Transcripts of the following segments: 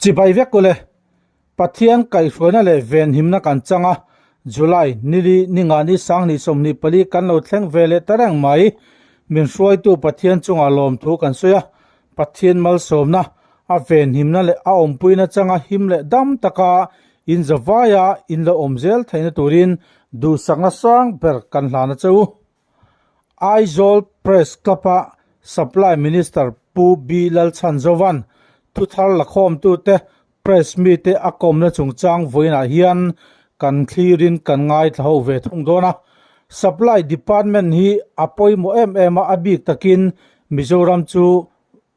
Chibai vek ule, Pathian kaihhruaina leh venhimna kan chang a, July nili ninga ni sanghnih 24 kan lo thleng ve leh ta reng mai. Min hruaitu Pathian chungah lawmthu kan sawi a, Pathian malsawmna, a venhimna leh a awmpuina changa him leh dam taka in zavaia in lo awm zel theihna turin duhsakna sang ber kan hlan a che u. Aizawl Press Club-a Supply Minister Pu B Lalchhanzovan thuthar lakhawmtute Press mite a kawmna chungchang vawiinah hian kan thlirin kan ngaithla ho ve thung dawn a. Supply Department hi a pawimawh em em a, a bik takin Mizoram chu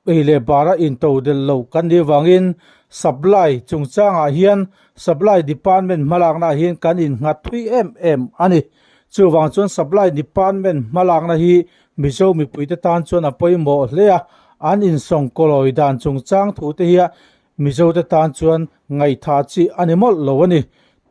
ei leh bara into del lo kan nih avangin Supply chungchangah hian Supply Department hmalaknaah hian kan innghat thui em em a ni. Chuvang chuan Supply Department hmalakna hi Mizo mipuite tan chuan a pawimawh hle a, an insawngkawlawi dan chungchang thute hi a Mizote tan chuan ngaihthah chi a ni mawlh lo a ni.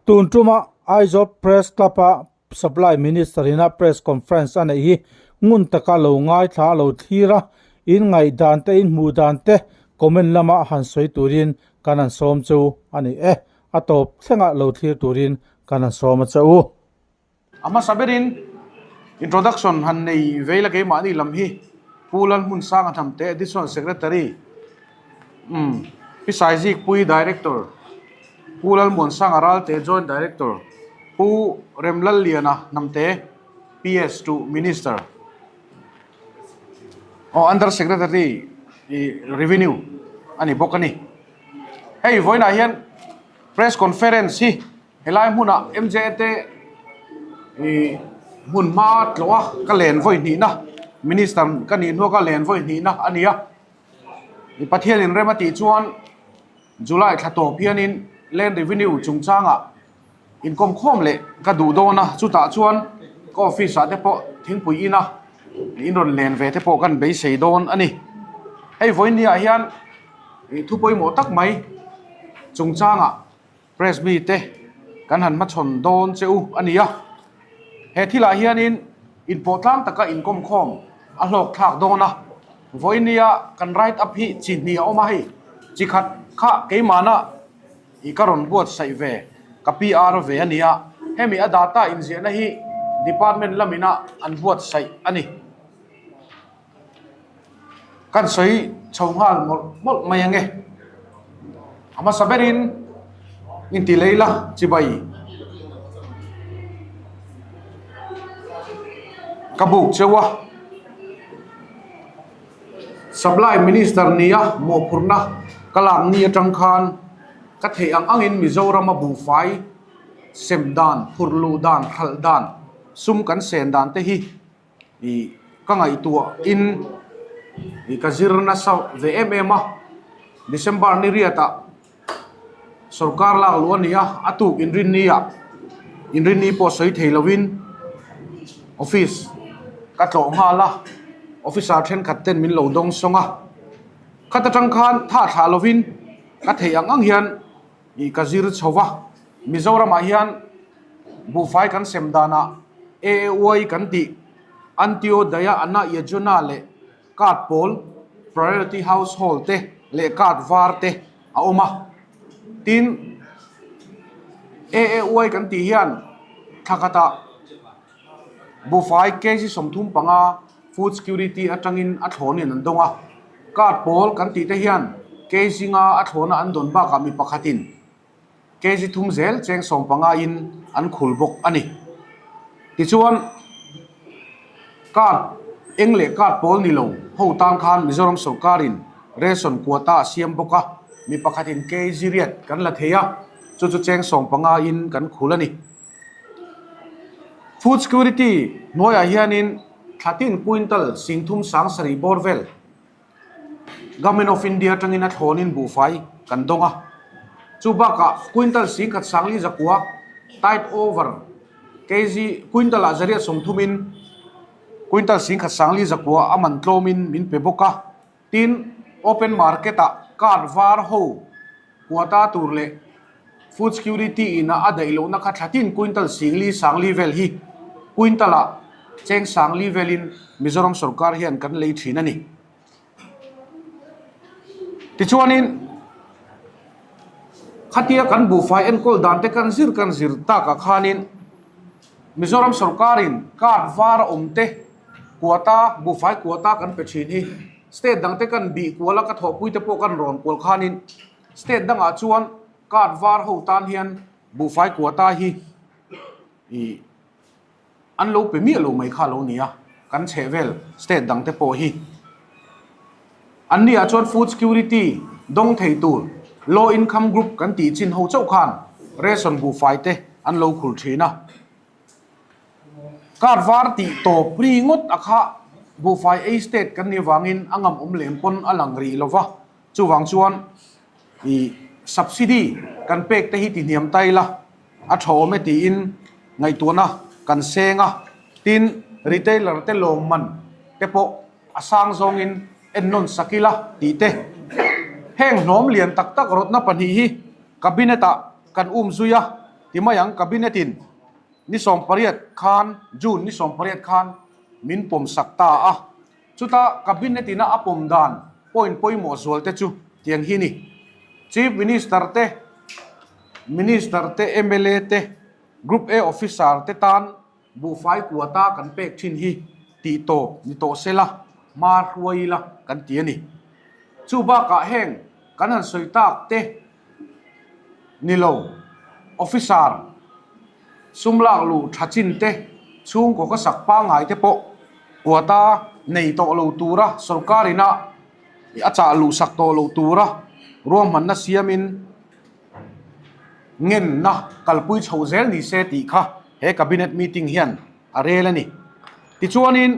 Tun tuma Aizawl Press Club-a Supply Minister ina Press Conference a neih hi ngun taka lo ngaithla a lo thlir a, in ngaihdan te, in hmuh dan te comment lama han sawi turin kan han sawm chu a ni e. A tawp thlengah lo thlir turin kan han sawm a che u. A hmasa berin introduction han nei vei la keimahni lam hi Pu Lalhmunsanga Thamte Additional Secretary umm Pi Saizikpui Director Pu Lalmuansanga Ralte Joint Director Pu Remlalliana Hnamte PS to Minister aw Under Secretary Revenue a ni bawk a ni. Hei vawiinah hian press conference hi Helai hmunah MJ te ih hmun hma tlawh a ka len vawi hnihna minister ka nih hnuah ka len vawi hnihna a ni a ih Pathian in rem a tih chuan July thla tawp hianin land revenue chungchangah inkawm khawm leh ka duh dawn a chutah chuan ka office ah te pawh thingpui ina in rawn len ve te pawh kan beisei dawn a ni hei vawinia hian ih thu pawimawh tak mai chungchangah. Press mite kan han hmachhawn dawn che u a ni a, he thilah hianin inpawh tlang taka inkawm khawm a hlawk thlak dawn a, vawinia kan write up hi chi hnih a awm a hei, chi khat kha keimahna i ka rawn buatsaih ve ka PR ve a ni a, hemi a data inziahna hi department lamina an buatsaih a ni. Kan sawi chho nghal mawlh mawlh mai ange. A hmasa berin inti lei la chibai ka buk cheu a. Supply Minister nia mawhphurhna ka lak ni atang khan ka theih ang angin Mizorama buhfai sem dan, phurh luh dan, hralh dan, sum kan sen dan te hi Ih ka ngaihtuah in ih ka zir nasa ve em em a, December ni riat ah sorkar lak luh a ni a, a tuk inrinni ah inrinni pawh sawi thei lo in office ka tlawh nghal a, officer thenkhat ten min lo dawng sawng a, khat atang khan tha thlah lo in ka theih ang ang hian ih ka zir chho va, Mizoram ah hian buhfai kan sem danah AAY kan tih Antyodaya Anna Yojana leh card pawl Priority Household te leh card var te a awm a. Tin, AAY kan tih hian thla khatah buhfai kg 35 Food Security atangin a thlawnin an dawng a. Card pawl kan tih te hian kg nga a thlawna an dawn bakah mi pakhatin kg thum zel cheng 15 in an khul bawk a ni. Tichuan, card eng leh card pawl ni lo ho tan khan Mizoram sorkarin ration quota a siam bawk a, mi pakhatin kg riat kan la thei a, chu chu cheng 15 in kan khul a ni. Food security hnuaiah hianin thlatin quintal 30 7 bawr vel Government of India atangin a thlawnin buhfai kan dawng a, chu bakah quintal 10 sangli zakua tide over kg quintal ah zariat 30 in quintal 10 sangli zakua a man tlawmin min pe bawk a, tin open market ah card var ho quota tur leh food security in a daih lohna kha thlatin quintal 10 sangli vel hi quintal ah cheng sangli velin Mizoram sorkar hian kan lei thin a ni. Tichuanin Khatia kan buhfai enkawl dan te kan zir kan zir takah khanin Mizoram sorkarin card var a awm te quota buhfai quota kan pe thin hi state dang te kan bih kual a ka thawhpui te pawh kan rawn kual khanin state dangah chuan card var ho tan hian buhfai quota hi ih An lo pe miah lo mai kha lo nia, kan chheh vel state dang te pawh hi. An ni ah chuan food security dawng thei tur low income group kan tih chin ho chauh khan ration buhfai te an lo khur thin a. Card var tih tawp ri ngawt a kha buhfai ei state kan nih vangin a ngam awm lem pawn a lang rih lo va, chuvang chuan ih subsidy kan pek te hi ti hniam ta ila. A tha awm e tiin ngaihtuahna kan seng a, tin retailer te lawmman te pawh a sang zawngin ennawn sak ila tih te. Heng hlawm lian tak tak rawtna pahnih hi Cabinet ah kan um zui a ti mai ang, Cabinet in ni 18 khan, June ni 18 khan min pawm sak ta a, chuta Cabinet ina a pawm dan point pawimawh zual te chu tiang hi ni. Chief Minister te Minister te, mla te, Group A Officer te tan buhfai quota kan pek thin hi tih tawp ni tawh se la, hma hruai ila kan ti a ni. Chu bakah heng kan han sawi tak te ni lo, Officer sum lak luh tha chin te, chhungkaw ka sak pangngai te pawh quota nei tawh lo tura sorkar ina a chah luh sak tawh loh tura ruahmanna siamin ngenna kalpui chho zel ni se tih kha he cabinet meeting hian a rel a ni. Tichuanin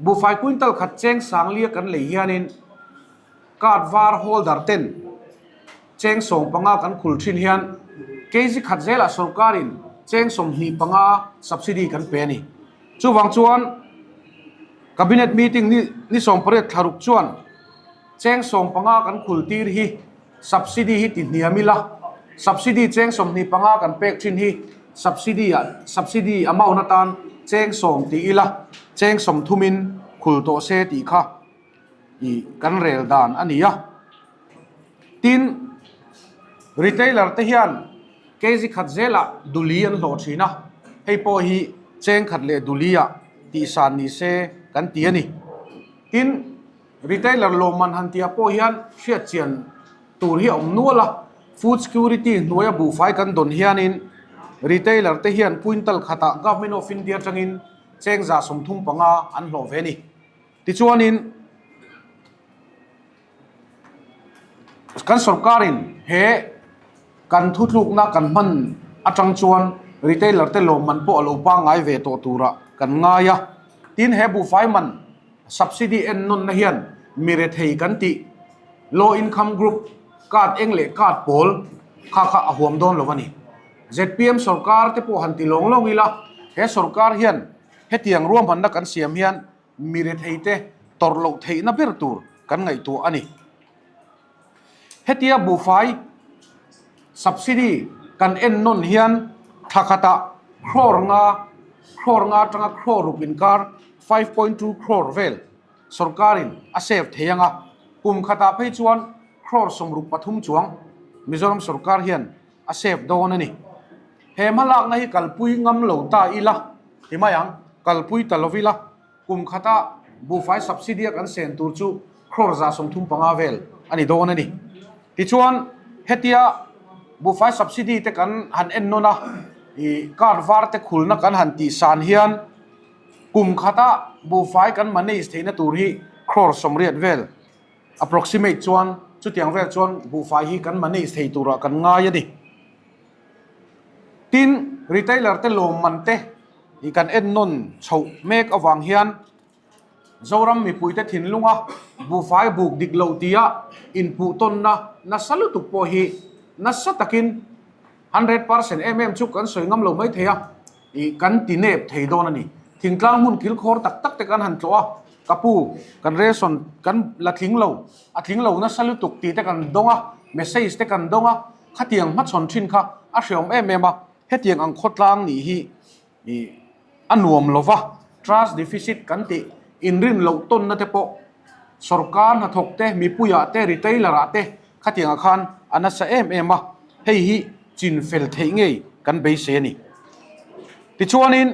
buhfai quintal khat cheng sanglia kan lei hianin card var holder ten cheng 15 kan khul thin hian kg khat zelah sorkarin cheng 25 subsidy kan pe a ni. Chuvang chuan cabinet meeting ni ni 18 thlaruk chuan Cheng 15 kan khul tir hi subsidy hi ti hniam ila, subsidy cheng 25 kan pek thin hi subsidy ah subsidy amount atan cheng 10 ti ila, cheng 30 in khul tawh se tih kha ih kan rel dan a ni a. Tin, retailer te hian kg khat zelah duli an hlawh thin a, hei pawh hi cheng khat leh duli ah tihsan ni se kan ti a ni. Tin. Retailer lawmman han tihah pawh hian hriatchian tur hi a awm nual a, food security hnuaia buhfai kan dawn hianin retailer te hian quintal khatah Government of India atangin cheng 35 an hlawh ve a ni. Tichuanin kan sorkarin he kan thutlukna kan hman atang chuan retailer te lawmman pawh a lo pangngai ve tawh turah kan ngai a, tin he buhfai man Subsidy en nawnna hian mi rethei kan tih low income group card eng leh card pawl kha kha a huam dawn lo a ni. Zpm sorkar te pawh han ti lawng lawng ila, he sorkar hian hetiang ruahmanna kan siam hian mi rethei te tawrh loh theihna ber tur kan ngaihtuah a ni. Hetia buhfai subsidy kan en nawn hian thla khatah crore nga, crore nga atanga crore ruk inkar, 5.2 crore vel sorkarin a save thei ang a, kum khatah phei chuan crore 63 chuang Mizoram sorkar hian a save dawn a ni. He hmalakna hi kalpui ngam lo ta ila ti mai ang, kalpui ta lo ila. Kum khata buhfai subsidy a kan sen tur chu crore 135 vel a ni dawn a ni. Tichuan, hetia buhfai subsidy te kan han en nawn a, ih card var te khulna kan han tih san hian kum khata buhfai kan manage theihna tur hi crore 80 vel approximate chuan chutiang vel chuan buhfai hi kan manage thei turah kan ngai a ni. Tin, retailer te lawmman te i kan en nawn chhoh mek avang hian Zoram mipuite thinlunga buhfai buk dik lo tia inpuh tawnna nasa lutuk pawh hi nasa takin 100% em em chu kan sawi ngam lo mai thei a, i kan ti nep thei dawn a ni. Thingtlang hmun kilkhawr tak tak te kan han tlawh a, ka pu, kan ration kan la tling lo, a tling lo nasa lutuk tih te kan dawng a, message te kan dawng a, khatiang hmachhawn thin kha a hreawm em em a, hetiang ang khawtlang nih hi ih a nuam lo va, trust deficit kan tih inrin loh tawnna te pawh sorkar hnathawk te, mipuiah te, retailer ah te khatiangah khan. a nasa em em a, hei hi chin fel theih ngei kan beisei a ni. Tichuanin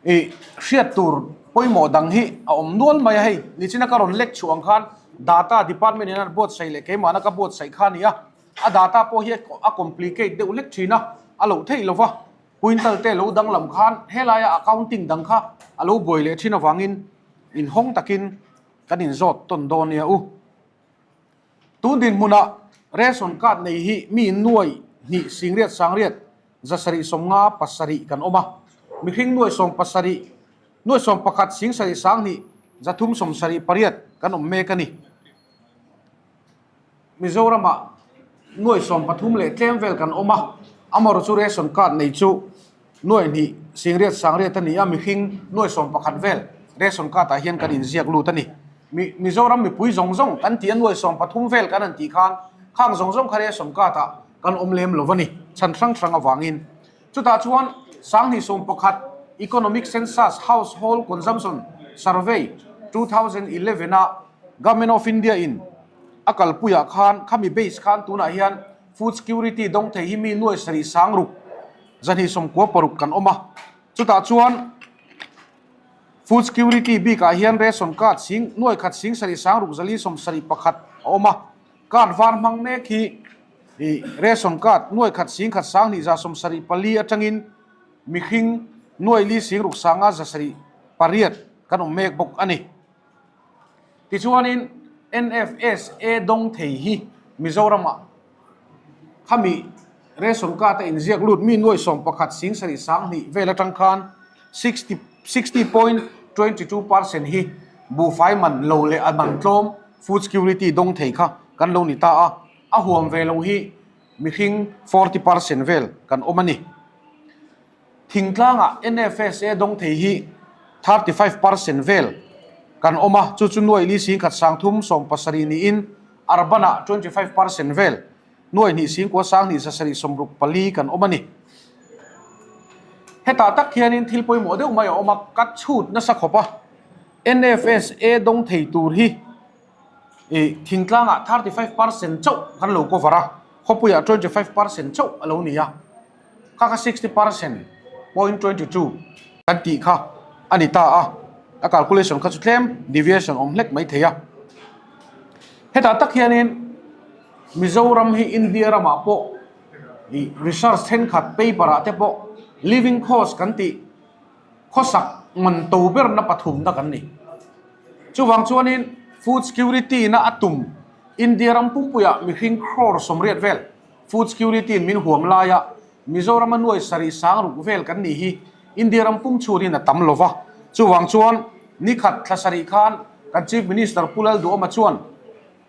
ih hriat tur pawimawh dang hi a awm nual mai a, hei nichina ka rawn lek chhuah ang khan data department in an buatsaih leh keimahna ka buatsaih kha a ni a, a data pawh hi a complicate deuh hlek thin a, a loh theih lo va. Quintal te lo danglam khan helaia accounting dang kha a lo buai leh thin avangin inhawng takin kan inzawt tawn dawn nia u. Tun dinhmunah ration card nei hi mi nuai hnih singriat sangriat zasarih sawmnga pasarih kan awm a, mihring nuai sawm pasarih nuai sawm pakhat singsarih sanghnih zathum sawmsarih pariat kan awm mek a ni. Mizoramah nuai 13 leh tlem vel kan awm a, amaherawhchu chu ration card nei chu nuai hnih singriat sangriat a ni a, mihring nuai 11 vel ration card ah hian kan inziak lut a ni. Mi Mizoram mipui zawng zawng kan tih a nuai 13 vel kan han tih khan khang zawng zawng kha ration card ah kan awm lem lo a ni, chhan hrang hrang avangin. Chutah chuan 2011 Economic Census Household Consumption Survey 2011 a Government of India in a kalpuiah khan khami base khan tunah hian food security dawng thei hi mi nuai sarih sang ruk zahnih sawmkua paruk kan awm a. Chutah chuan food security bikah hian ration card sing nuai khat sing sarih sang ruk zali sawm sarih pakhat a awm a. Card var hmang mek hi ih ration card nuai khat sing khat sang hnih za sawm sarih pali atangin mihring nuai li sing ruk sanga za sarih pariat kan awm mek bawk a ni. Tichuanin NFSA dawng thei hi Mizoramah khami ration card a inziak lut mi nuai 11 sing sarih sang hnih vel atang khan 60 60.22% hi buhfai man lo leh a man tlawm food security dawng thei kha kan lo ni ta a, a huam ve lo hi mihring 40% vel kan awm a ni. Thingtlangah NFSA dawng thei hi 35% vel kan awm a, chu chu nuai li sing khat sang thum sawm pasarih niin Urban-ah 25% vel nuai hnih sing kua sang hnih zasarih sawmruk pali kan awm a ni. Hetah tak hianin thil pawimawh deuh mai a awm a, ka chhut nasa khawp a, NFSA dawng thei tur hi ih thingtlangah 35% chauh kan lo cover a, khawpuiah 25% chauh a lo ni a. Kha kha 60 percent point 22 kan tih kha a ni ta a, a calculation kha chu tlem deviation awm hlek mai thei a. Hetah tak hianin Mizoram hi India ramah pawh ih research thenkhat paper ah te pawh living cost kan tih khawsak man to berna pathumna kan ni. Chuvang chuanin food security na a tum India ram pumpuiah mihring crore sawmriat vel Food security in min huam laia Mizoram a nuai sarih sang ruk vel kan nih hi India ram pum chhurin a tam lova. Chuvang chuan nikhat thla sarih khan kan Chief Minister Pu Lalduhawma chuan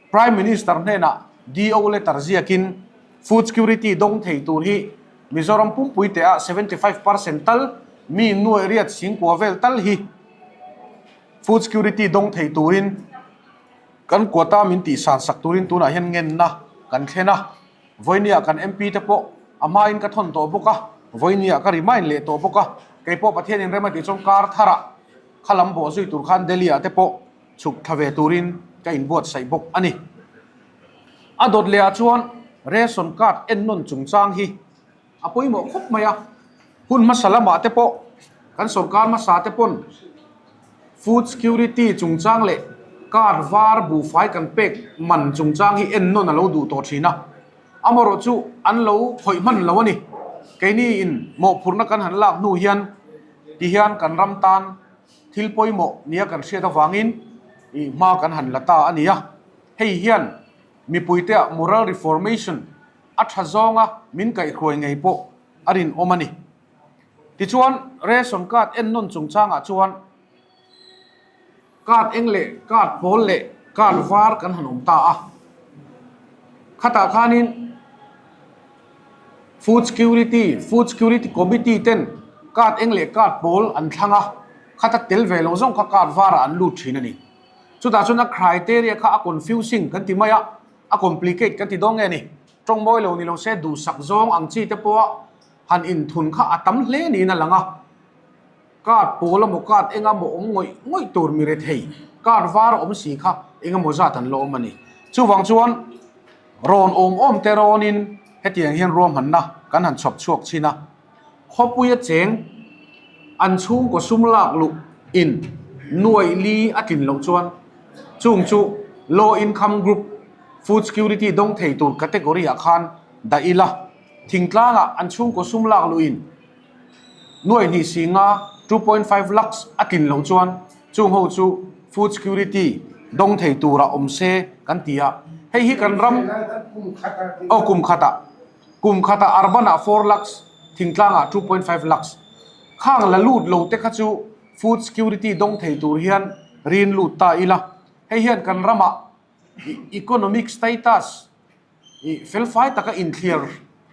Prime Minister hnenah DO letter ziakin food security dawng thei tur hi Mizoram pumpui teh ah 75% tal mi nuai riat singkua vel tal hi food security dawng thei turin Kan quota min tihsan sak turin tunah hian ngenna kan thlen a, vawinia kan MP te pawh a hmain ka thawn tawh bawk a, vawinia ka remind leh tawh bawk a, kei pawh Pathianin rem a tih chuan kar tharah kha lam bawh zui tur khan Delhi ah te pawh chhuk thla ve turin ka inbuatsaih bawk a ni. A dawt leh ah chuan ration card ennawn chungchang hi a pawimawh khawp mai a, hun hmasa lamah te pawh kan sorkar hmasa te pawn food security chungchang leh card var buhfai kan pek man chungchang hi en nawn a lo duh tawh thin a, amaherawh chu an lo khawih hman lo a ni. Keini in mawhphurhna kan han lak hnu hian ti hian kan ram tan thil pawimawh nia kan hriat avangin ih hma kan han la ta a ni a, hei hian mipuite ah moral reformation a tha zawnga min kaihhruai ngei pawh a rinawm a ni. Tichuan, ration card ennawn chungchangah chuan card eng leh card pawl leh card var kan han awm ta a. Khatah khanin Food Security, Food Security Committee ten card eng leh card pawl an thlang a, khata tel ve lo zawng kha card varah an lut thin a ni. Chutah chuan a criteria kha a confusing kan ti mai a. A complicate kan ti dawn nge ni? Tawng mawi lo ni lo se duhsak zawng ang chi te pawha han inthun kha a tam hle niin a lang a. Card pawl emaw card eng emaw awm ngawih ngawih tur mi rethei card var awm si kha eng emaw zat an la awm a ni. Chuvang chuan Rawn awm awm te rawnin hetiang hian ruahmanna kan han chhawp chhuak chhin a, khawpuia cheng an chhungkaw sum lak luh in nuaih li a tlin loh chuan chung chu low income group food security dawng thei tur category ah khan dah ila, thingtlangah an chhungkaw sum lak luh in nuaih hnih singa 2.5 lakhs a tlin loh chuan Chung ho chu food security dawng thei tura awm se kan ti a, hei hi kan ram aw kum khatah kum khatah urban ah 4 lakhs thingtlang ah 2.5 lakhs khang la lut lo te kha chu food security dawng thei tur hian rin lut ta ila, hei hian kan ramah economic status Ih felfai taka inthliar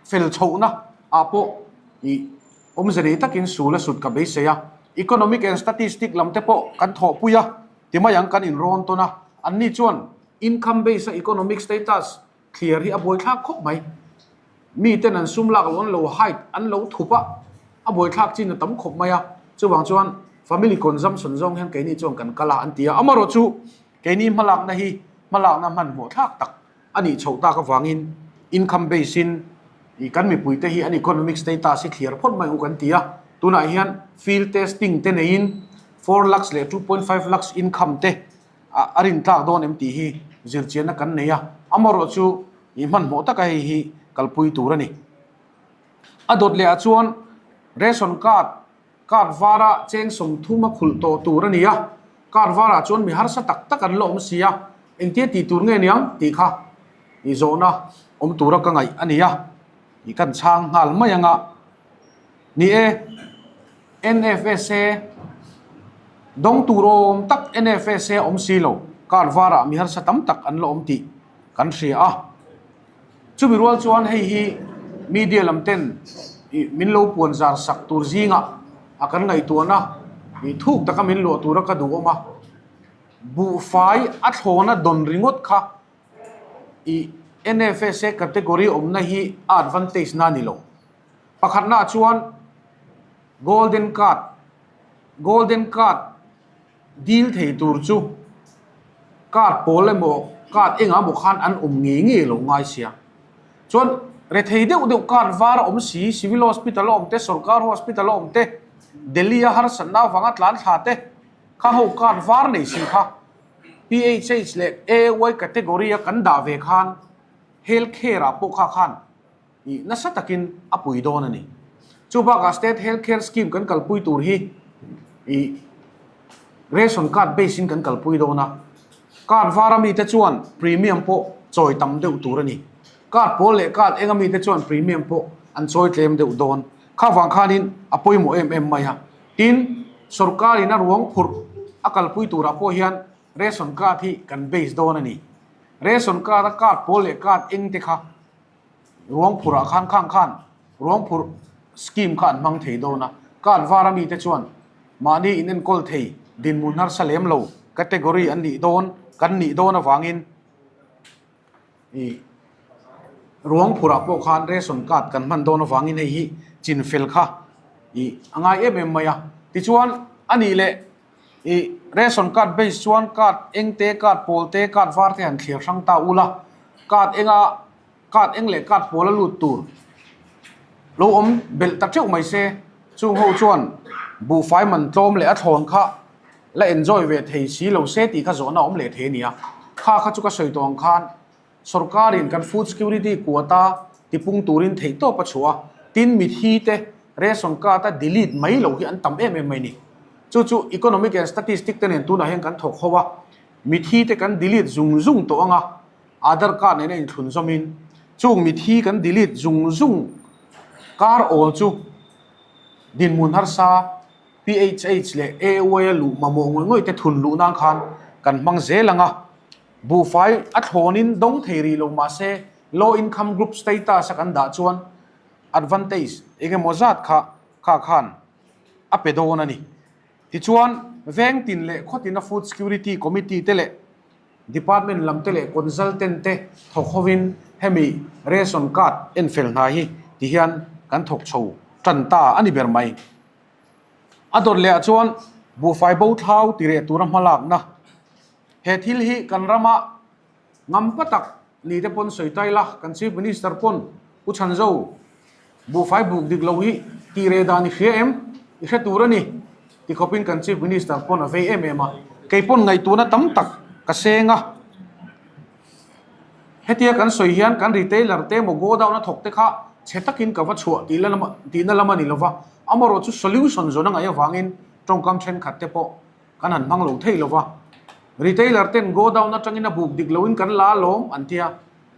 fel chhohna ah pawh ih awmze nei takin sul a sut ka beisei a. Economic and Statistic lam te pawh kan thawhpui a, ti mai ang kan inrawn tawn a. Anni chuan income base a economic status thliar hi a buaithlak khawp mai. Mi ten an sum lak loh an lo hide an lo thup a, a buaithlak chin a tam khawp mai a. Chuvang chuan family consumption zawng hian keini chuan kan kal a an ti a. Amaherawhchu keini hmalakna hi hmalakna hmanhmawh thlak tak A nih chhoh tak avangin income base in ih kan mipuite hi an economic status hi thliar phawt mai u kan ti a, tunah hian field testing te neiin 4 lakhs leh 2.5 lakhs income te a rin tlak dawn em tih hi zirchianna kan nei a, amaherawhchu ih hmanhmawh taka hei hi kalpui tur a ni. A dawt leh ah chuan ration card Card vara cheng 30 a khulh tawh tur a ni a, card varah chuan mi harsa tak tak an la awm si a, engtia tih tur nge niang tih kha i zawhna awm tura ka ngaih a ni a, i kan chhang nghal mai ang a. Ni e, NFSA dawng tur awm tak NFSA awm si lo, card varah mi harsa tam tak an la awm tih kan hria a. Chumi rual chuan hei hi media lam ten ih min lo puan zar sak tur zingah a kan ngaihtuahna ih thuk taka min luah tura ka duh awm a, buhfai a thlawna dawn ringawt kha ih NFSA category awmna hi a advantage na a ni lo. Pakhatnaah chuan golden card, golden card, Dil thei tur chu card pawl emaw card engah emaw khan an awm ngei ngei lo ngai sia. Chuan rethei deuh deuh card var a awm si, civil hospital a awm te, sorkar hospital a awm te, Delhi a harsatna avanga tlan thla te kha ho card var nei si kha PHH leh AY category a kan dah ve khan health care ah pawh kha khan Ih nasa takin a pui dawn a ni. Chu bakah State Health Care Scheme kan kalpui tur hi ih ration card base in kan kalpui dawn a. Card var a mite chuan premium pawh chawi tam deuh tur a ni. Card pawl leh card eng a mite chuan premium pawh an chawi tlem deuh dawn. Kha vang khanin a pawimawh em em mai a. Tin, sorkar in a ruang phurh a kalpui turah pawh hian ration card hi kan base dawn a ni. Ration card a card pawl leh card eng te kha Ruang phurh ah khan khang khan ruang phurh scheme kha an hmang thei dawn a, card var a mite chuan mahni in enkawl thei dinhmun harsa lem lo category an nih dawn kan nih dawn avangin ih ruang phurh ah pawh khan ration card kan hman dawn avangin hei hi chin fel kha ih a ngai em em mai a. Tichuan a nih leh ih ration card base chuan card eng te card pawl te card var te han thlir hrang ta ula card enga Card eng leh card pawl a lut tur lo awm belh ta teuh mai se, chung ho chuan buhfai man tlawm leh a thlawn kha la enjoy ve thei si lo se tih kha zawhna awm leh thei a ni a. Kha kha chu ka sawi tawh ang khan sorkarin kan food security quota tipung turin theihtawp a chhuah a, tin mithi te ration card a delete mai lo hi an tam em em mai a ni. Chu chu economic and statistic te nen tunah hian kan thawk ho a, mithi te kan delete zung zung tawh ang a, Aadhar card nena inthlun zawmin chung mithi kan delete zung zung kar awl chu dinhmun harsa PHH leh AY a luh mamawh ngawih ngawih te thun luh nan khan kan hmang zel ang a, buhfai a thlawnin dawng thei rih lo mahse low income group status a kan dah chuan advantage eng emaw zat kha kha khan a pe dawn a ni. Tichuan veng tin leh khawtina food security committee te leh Department lam te leh consultant te thawk hovin hemi ration card en fel hna hi ti hian kan thawk chho tan ta a ni ber mai. A dawt leh ah chuan buhfai bo thlau ti reh tura hmalakna he thil hi kan rama ngam pa tak. Ni te pawn sawi tai la, kan Chief Minister pawn Pu Chhanzo buhfai buk dik lo hi tih reh dan i hria em? I hre tur a ni ti khawpin kan Chief Minister pawn a vei em em a, kei pawn ngaihtuahna tam tak ka seng a. Hetia kan sawi hian kan retailer te emaw godown a thawk te kha chhe takin ka va chhuah tihna lam a ni lova, amaherawhchu solution zawn a ngaih avangin tawngkam thenkhat te pawh kan han hmang lo thei lova, retailer ten godown atangin a buk dik loin kan la lawm an tia,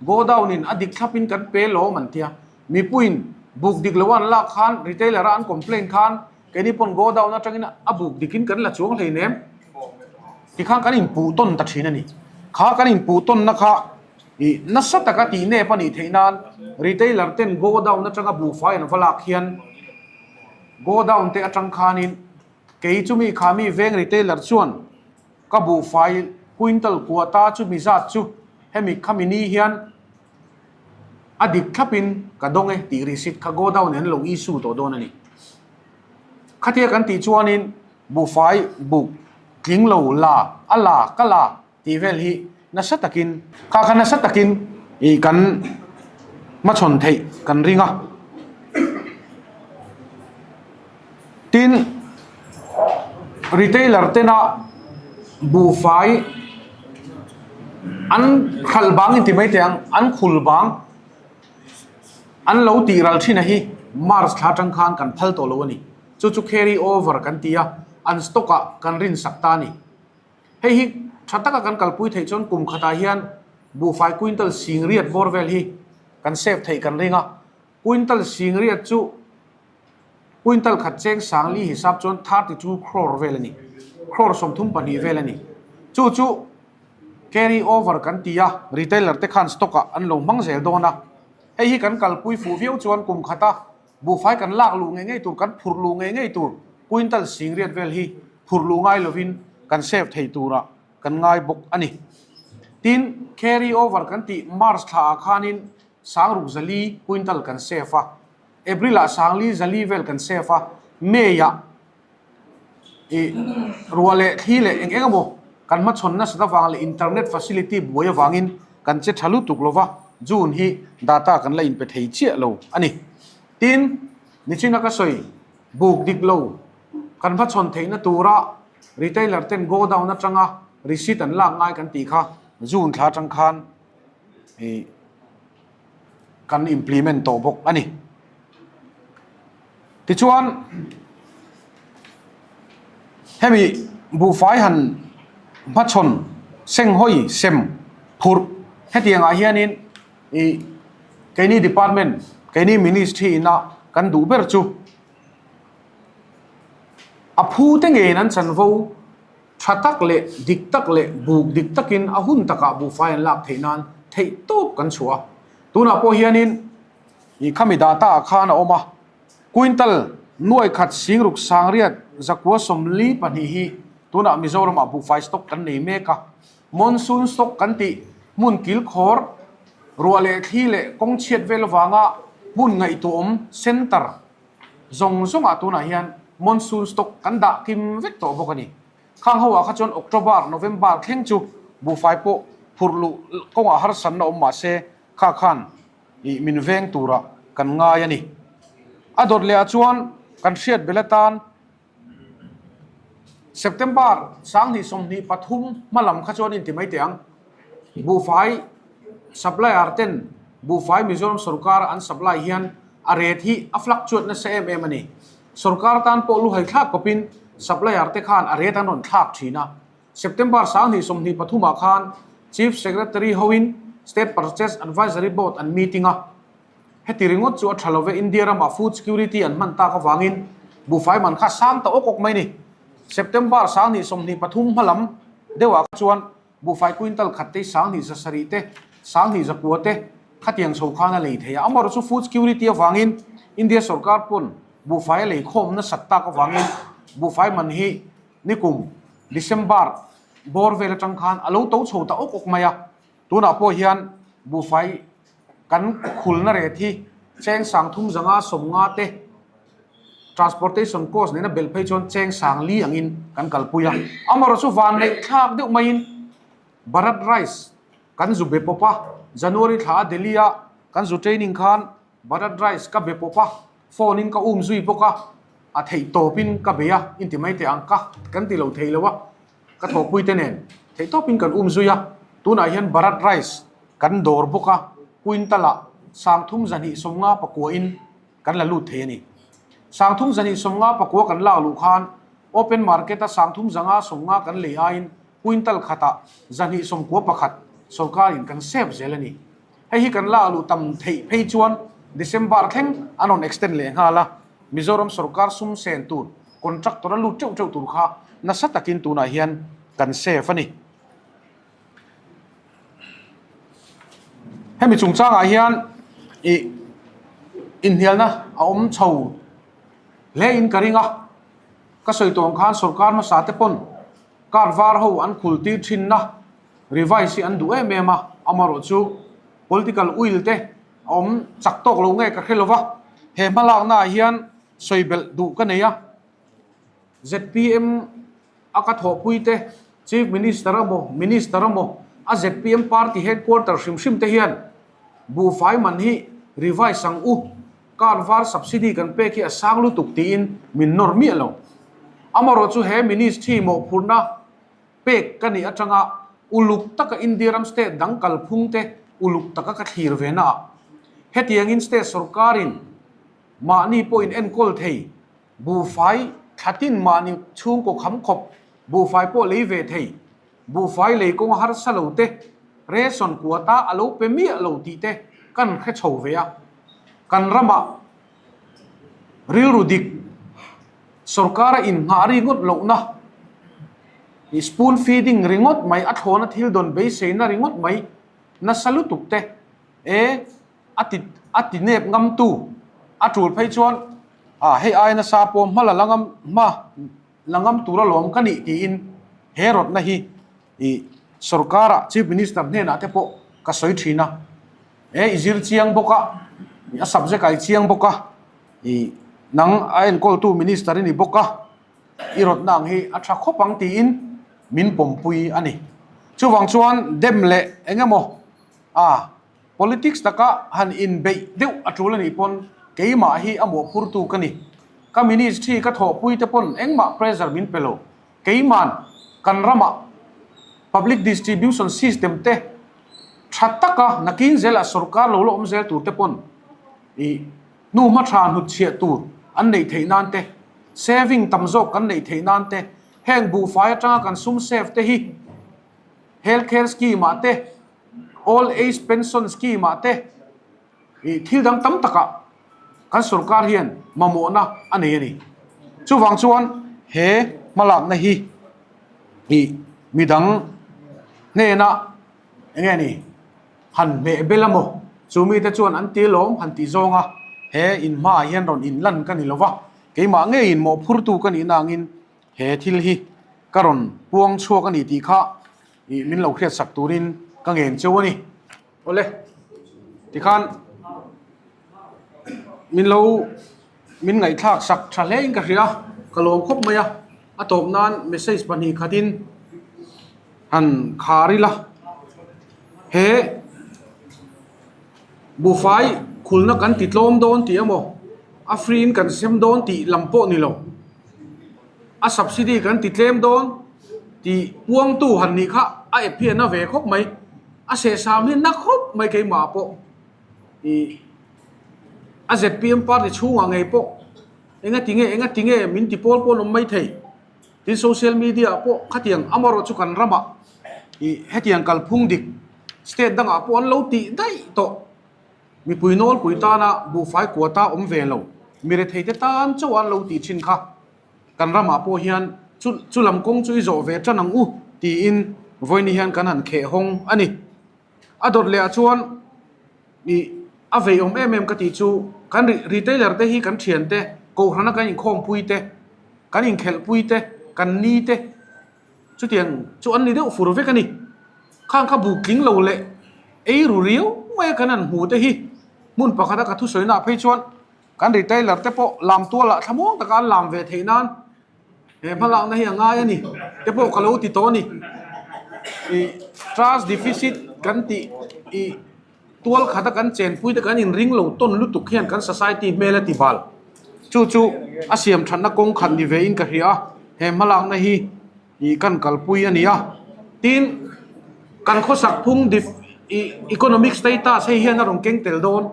godown in a dik thlapin kan pe lawm an tia, mipuiin buk dik lo an lak khan retailer a an complaint khan keini pawn godown atangin a buk dikin kan la chuang hleinem tikhan kan inpuh tawn ta thin a ni. Kha kan inpuh tawnna kha ih nasa taka tih nep a nih theih nan retailer ten godown atanga buhfai an va lak hian godown te atang khanin Kei chu mi kha mi veng retailer chuan ka buhfai quintal kua ta chu mi zat chu hemi khami ni hian a dik thlapin ka dawng e tih receipt kha godown in an lo issue tawh dawn a ni. Khatia kan tih chuanin buhfai buk tling lo la a la ka la tih vel hi nasa takin kha kha nasa takin ih kan hmachhawn theih kan ring a. Tin, retailer tena buhfai an khalh bang inti mai teh ang, an khul bang an lo tih ral thin a hi March thla atang khan kan phal tawh lo a ni. Chu chu carry over kan ti a, an stock ah kan rinsak ta a ni. Hei hi tha taka kan kalpui theih chuan kum khatah hian buhfai quintal singriat bawr vel hi kan save theih kan ring a, quintal singriat chu quintal khat cheng sangli hisap chuan 32 crore vel a ni, crore 32 vel a ni. Chu chu carry over kan ti a, retailer te khan stock ah an lo hmang zel dawn a, hei hi kan kalpui fuh viau chuan kum khata Buhfai kan lak luh ngei ngei tur, kan phurh luh ngei ngei tur quintal singriat vel hi phurh luh ngai lovin kan save thei turah kan ngai bawk a ni. Tin, carry over kan tih March thla ah khanin sangruk zali quintal kan save a, April ah sangli zali vel kan save a, May ah ih ruah leh thli leh eng eng emaw kan hmachhawn nasat avang leh internet facility buai avangin kan che tha lutuk lova June hi data kan la inpe thei chiah lo a ni. Tin, nichina ka sawi buk dik lo kan hmachhawn theihna tura retailer ten godown atanga receipt an lak ngai kan tih kha June thla atang khan ih kan implement tawh bawk a ni. Tichuan, hemi buhfai han hmachhawn senghawi sem phurh hetiangah hianin ih keini department, keini ministry ina kan duh ber chu a phu te ngeiin an chanvo tha tak leh dik tak leh buk dik takin a hun takah buhfai an lak theih nan theih tawp kan chhuah a. Tunah pawh hianin ih khami data ah khan a awm a, quintal nuai khat singruk sangriat zakua 42 hi tunah Mizoramah buhfai stock kan nei mek a. Monsoon stock kan tih hmun kilkhawr, ruah leh thli leh kawng chhiat vel avanga hmun ngaihtuahawm centre zawng zawngah tunah hian monsoon stock kan dah kim vek tawh bawk a ni. Khang ho ah kha chuan October, November thleng chu buhfai pawh phurh luh kawngah harsatna awm mah se kha khan ih min veng turah kan ngai a ni. A dawt leh ah chuan kan hriat bel atan September 2023 hma lam kha chuan inti mai teh ang. Buhfai supplier ten buhfai Mizoram sorkar an supply hian a rate hi a fluctuate nasa em em a ni. Sorkar tan pawh luhai thlak kawpin supplier te khan a rate an rawn thlak thin a. September 2023 ah khan Chief Secretary hoin State Purchase Advisory Board an meeting a. Heti ringawt chu a tha love, India ramah food security an hman tak avangin buhfai man kha sang ta awk awk mai ni. September 2023 hma lam deuhah kha chuan buhfai quintal khat te 2700 te, 2900 te khatiang chho khan a lei thei a. Amaherawhchu food security avangin India sorkar pawn buhfai a lei khawm nasat tak avangin buhfai man hi nikum December bawr vel atang khan a lo to chho ta awk awk mai a. Tunah pawh hian buhfai kan khulna ret hi cheng sang thum zanga 50 te transportation cost nena belh phei chuan cheng sang li angin kan kalpui a. Amaherawhchu van neih thlak deuh maiin Bharat rice kan zu be pawp a. January thla a Delhi a kan zu training khan Bharat Rice ka be pawp a, phone in ka um zui bawk a, a theih tawp in ka bei a, inti mai teh ang ka kan ti lo thei lo a, ka thawhpui te nen theih tawp in kan um zui a, tunah hian Bharat Rice kan dawr bawk a, quintal ah 3259 in kan la lut thei a ni. 3259 kan lak luh khan open market a 3590 kan lei aiin quintal khatah 291 sorkarin kan save zel a ni. Hei hi kan lak luh tam theih phei chuan December thleng an rawn extend leh nghal a, Mizoram sorkar sum sen tur contractor a lut teuh teuh tur kha nasa takin tunah hian kan save a ni. Hemi chungchangah hian ih inhnialna a awm chho hle in ka ring a, ka sawi tawh ang khan sorkar hmasa te pawn car var ho an khul tir thinna revise hi an duh em em a, amaherawh chu political will te a awm chak tawk lo nge ka hre lo va, he hmalakna ah hian sawi belh duh ka nei a, zpm a ka thawhpui te Chief Minister emaw Minister emaw a zpm party headquarter hrim hrim te hian buhfai man hi revise ang u, car var subsidy kan pek hi a sang lutuk tiin min nawr miah lo. Amaherawh chu he ministry mawhphurhna pek ka nih atanga uluk taka India ram state dang kalphung te uluk taka ka thlir ve na ah hetiangin state sorkarin mahni pawhin enkawl thei buhfai thlatin mahni chhungkaw kham khawp buhfai pawh lei ve thei buhfai lei kawnga harsa lo te ration kuata a lo pe miah lo tih te kan hre chho ve a kan ramah Rilru dik, sorkara inngah ringawt lohna, i spoon feeding ringawt mai, a thlawna thil dawn beiseina ringawt mai nasa lutuk te e a ti a ti nep ngamtu a tul phei chuan ah hei ai nasa pawh hma la la ngam hma la ngam tur alawm ka nih tiin he rawtna hi i sorkara Chief Minister hnenah te pawh ka sawi thin a. E i zir chiang bawk a, a subject ah i chiang bawk a, i nang a enkawltu minister i ni bawk a, i rawtna ang hi a tha khawp ang tiin min pawmpui a ni. Chuvang chuan dem leh eng emaw a politics taka han inbeih deuh a tul a nih pawn keimah hi a mawhphurtu ka ni. Ka ministry ka thawhpui te pawn engmah pressure min pe lo. Keiman kan ramah public distribution system te tha taka nakin zelah sorkar lo la awm zel tur te pawn ih hnuhma tha hnutchhiah tur an neih theih nan te, saving tam zawk kan neih theih nan te, heng buhfai atanga kan sum save te hi health care scheme ah te, old age pension scheme ah te ih thil dang tam takah Kan sorkar hian mamawhna a nei a ni. Chuvang chuan he hmalakna hi ih midang hnena eng nge ni han hmeh bel emaw chu mite chuan an ti lawm han tih zawng a, he in hmaah hian rawn inlan ka ni lo va, keimah ngeiin mawhphurtu ka nih nangin he thil hi ka rawn puang chhuak a ni tih kha ih min lo hriatsak turin ka ngen cheu a ni. Awle, tikhan min lo min ngaihthlak sak tha hle in ka hria, ka lawm khawp mai a, a tawp nan message pahnih khatin han khar ila, he buhfai khulna kan ti tlawm dawn tih emaw a free in kan sem dawn tih lam pawh ni lo, a subsidy kan ti tlem dawn tih puangtu han nih kha a ep hi a na ve khawp mai. A sehsam hi na khawp mai keimah pawh ih a zpm party chhungah ngei pawh enga tinge enga tinge min ti pawl pawn awm mai thei tin social media ah pawh khatiang amaherawh chu kan ramah ih hetiang kalphung dik state dangah pawh an lo tih daih tawh mipui nawlpui tana buhfai kuata awm ve lo mi rethei te tan chauh an lo tih thin kha. Kan ramah pawh hian chu chu lam kawng chu i zawh ve tan ang u tiin vawiin hian kan han kheh hawng a ni. A dawt leh ah chuan ih a vei awm em em ka tih chu kan retailer te hi kan thian te, kohhrana kan inkhawmpui te, kan inkhelhpui te, kan ni te chutiang chu an ni deuh fur vek a ni. Khang kha buk tling lo leh ei ru riau mai a kan han hmu te hi hmun pakhata ka thusawi nah phei chuan Kan retailer te pawh lam tualah thlamuang taka an lam ve theih nan he hmalakna hi a ngai a ni te pawh ka lo ti tawh a ni. Ih trust deficit kan tih ih. Tual khata kan chenpui te kan inring lo tawn lutuk hian kan society hmel a ti bal. Chu chu a siam thatna kawng khat ni ve in ka hria a, he hmalakna hi ih kan kalpui a ni a. Tin, kan khawsak phung dif ih economic status hei hian a rawn keng tel dawn.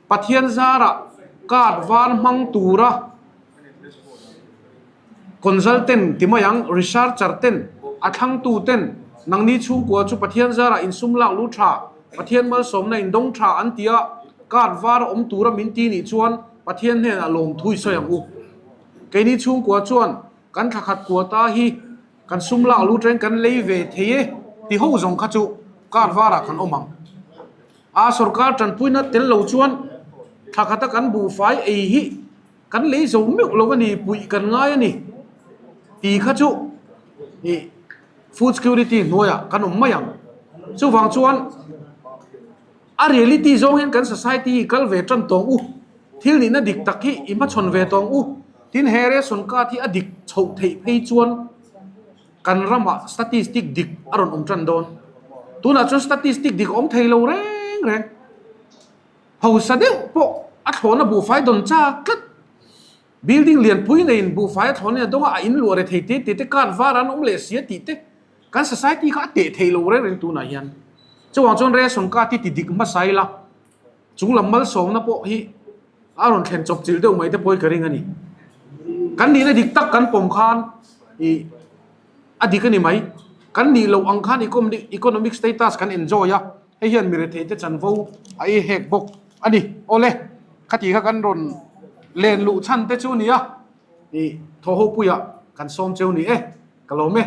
Pathian zarah card var hmang tura Consultant ti mai ang, researcher ten, a thlangtu ten, nangni chhungkua chu Pathian zarah insum lak lu tha, Pathian malsawmna indawng tha an ti a, card var awm tura min ti nih chuan Pathian hnenah lawmthu i sawi ang u. Keini chhungkua chuan kan thlakhat kua ta hi kan sum lak lu tangin kan lei ve thei e ti ho zawng kha chu card varah kan awm ang. A sorkar tanpuina tel lo chuan thlakhata kan buhfai ei hi Kan lei zo meuh lo a ni, puih kan ngai a ni tih kha chu ih food security hnuaiah kan awm mai ang. Chuvang chuan a reality zawng hian kan society hi kal ve tan tawng u, thil nihna dik tak hi i hmachhawn ve tawng u. Tin he ration card hi a dik chhoh theih phei chuan kan ramah statistic dik a rawn awm tan dawn. Tunah chuan statistic dik a awm thei lo reng reng. Hausa deuh pawh a thlawhna buhfai dawn chak tlat. Building lianpui neiin buhfai a thlawhna in a dawng a, a in luah re thei te tih te, card var an awm leh sia tih te, kan society kha a teh thei lo reng reng tunah hian. Chuvang chuan ration card hi ti dik hmasa ila, chung lam malsawmna pawh hi a rawn thlen chawp chilh deuh mai te pawh hi ka ring a ni. Kan nihna dik tak kan pawm khan ih a dik a ni mai. Kan nih loh ang khan economic status kan enjoy a. Hei hian mi retheite chanvo a ei hek bawk a ni. Awle, khati kha kan rawn len luh chhan te chu nia, ih, thawhhopuiah kan sawm cheu ni e, ka lawm e.